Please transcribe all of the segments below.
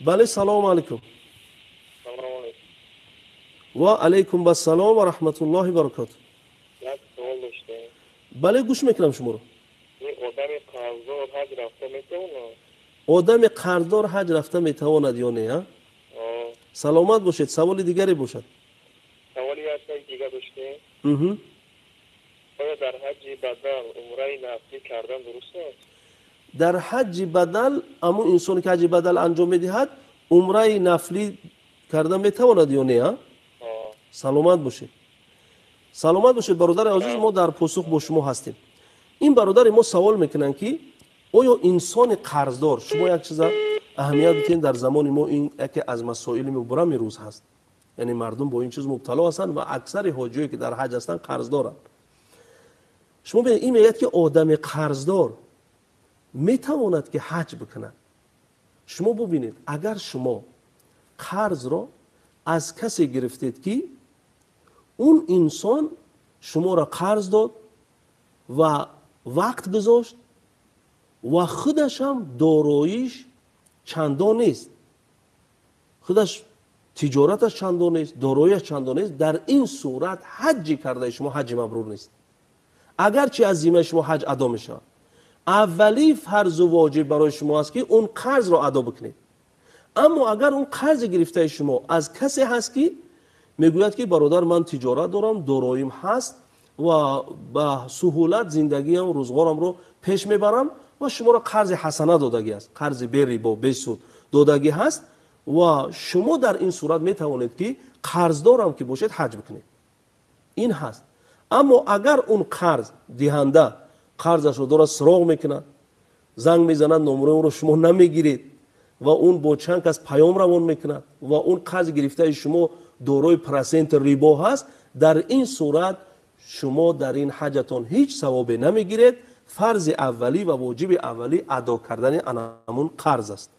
Бале, салому алайкум. Ва алайкум ассалом ва раҳматуллоҳи баракоту. Як савол доштем. Бале, гӯш мекунам шуморо. Одами қарздор ҳаҷ рафта метавонад? Одами қарздор ҳаҷ рафта метавонад ё не? Саломат бошед. Саволи дигаре бошад? Саволи яктаи дига доштем. Оё дар ҳаҷи бадал умраи нафлӣ кардан дуруст аст? Дар ҳаҷи бадал ҳамун инсоне ки ҳаҷи бадал анҷом медиҳад, умраи нафлӣ карда метавонад ё не? Саломат бошед. Саломат бошед, бародари азиз, мо дар посух бо шумо ҳастем. Ин бародари мо савол мекунанд, ки оё инсони қарздор, шумо як чиза аҳамият бидиҳед, дар замони мо ин яке аз масоили мубрами рӯз ҳаст, яъне мардум бо ин чиз мубтало ҳастанд ва аксари ҳоҷиое ки дар ҳаҷ ҳастанд, қарздоранд. Шумо бинед, ин мегӯяд, ки одами қарздор метавонад, ки ҳаҷ бикунад. Шумо бубинед, агар шумо қарзро аз касе гирифтед, ки он инсон шуморо қарз дод ва вақт гузошт ва худашам дороиш чандон нест, худаш тиҷораташ чандон нест, дорояш чандон нест, дар ин сурат ҳаҷҷи кардаи шумо ҳаҷҷи мабрур нест, агарчи аз зиммаи шумо ҳаҷ адо мешавад. Аввалӣ фарзу воҷиб барои шумо аст, ки он қарзро адо бикунед. Аммо агар он қарзи гирифтаи шумо аз касе ҳаст, ки мегӯяд, ки бародар, ман тиҷорат дорам, дороим ҳаст ва ба суҳулат зиндагиам, рӯзғорамро пеш мебарам ва шуморо қарзи ҳасана додагӣ аст, қарзи берибо, бесуд додагӣ ҳаст, ва шумо дар ин сурат метавонед, ки қарздорам ки бошед, ҳаҷ бикунед, ин ҳаст. Аммо агар он қарз диҳанда қарзашро дорад, суроғ мекунад, занг мезанад, номерои онро шумо намегиред ва он бо чанд кас паём равон мекунад ва он қарзи гирифтаи шумо дорои проценти рибо ҳаст, дар ин сурат шумо дар ин ҳаҷатон ҳеҷ савобе намегиред. Фарзи аввалӣ ва воҷиби аввалӣ адо кардани анамун қарз аст.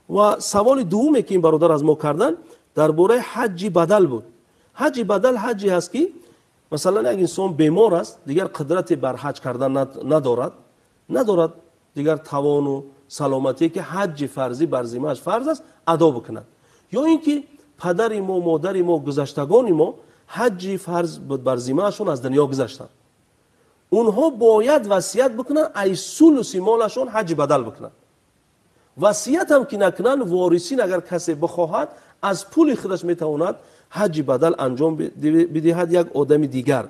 Ва саволи дуввуме, ки ин бародар аз мо карданд, дар бораи ҳаҷҷи бадал буд. Ҳаҷҷи бадал ҳаҷҷе ҳаст, ки масалан як инсон бемор аст, дигар қудрате бар ҳаҷ кардан надорад, дигар тавону саломатие, ки ҳаҷҷи фарзӣ бар зиммааш фарз аст, адо бикунад, ё ин ки падари мо, модари мо, гузаштагони мо ҳаҷҷи фарз бар зиммаашон, аз дунё гузаштанд, онҳо бояд васият бикунанд, ай сулуси молашон ҳаҷҷи бадал бикунанд. Васиятам ки накунанд, ворисин агар касе бихоҳад, аз пули худаш метавонад ҳаҷҷи бадал анҷом бидиҳад як одами дигар.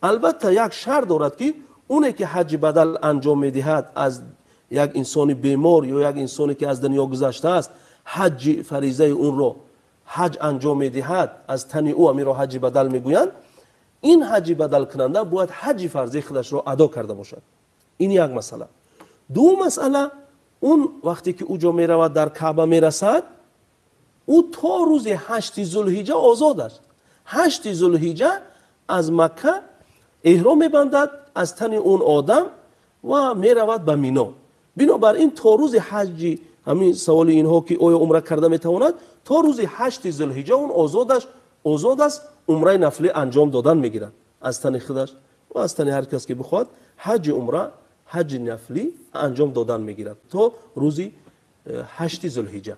Албатта, як шарт дорад, ки оне ки ҳаҷҷи бадал анҷом медиҳад аз як инсони бемор ё як инсоне ки аз дунё гузаштааст, ҳаҷҷи фаризаи онро ҳаҷ анҷом медиҳад, аз тани ӯ амиро ҳаҷҷи бадал мегӯянд, ин ҳаҷҷи бадалкунанда бояд ҳаҷҷи фарзии худашро адо карда бошад. Ин як масъала. Дуввум масъала, он вақте ки ӯ ҷо меравад, дар Каъба мерасад, ӯ то рӯзи 8-и зулҳиҷа озод аст. 8-и зулҳиҷа аз Макка эҳром мебандад аз тани он одам ва меравад ба Мино. Бинобар ин то рӯзи ҳаҷҷи, ҳамин саволи инҳо, ки оё умра карда метавонад, то рӯзи 8-и зулҳиҷа он озод аст, умраи нафлӣ анҷом додан мегирад аз тани худаш ва аз тани ҳар кас ки бихоҳад, ҳаҷҷи умра, ҳаҷҷи нафлӣ анҷом додан мегирад то рӯзи 8-и зулҳиҷа.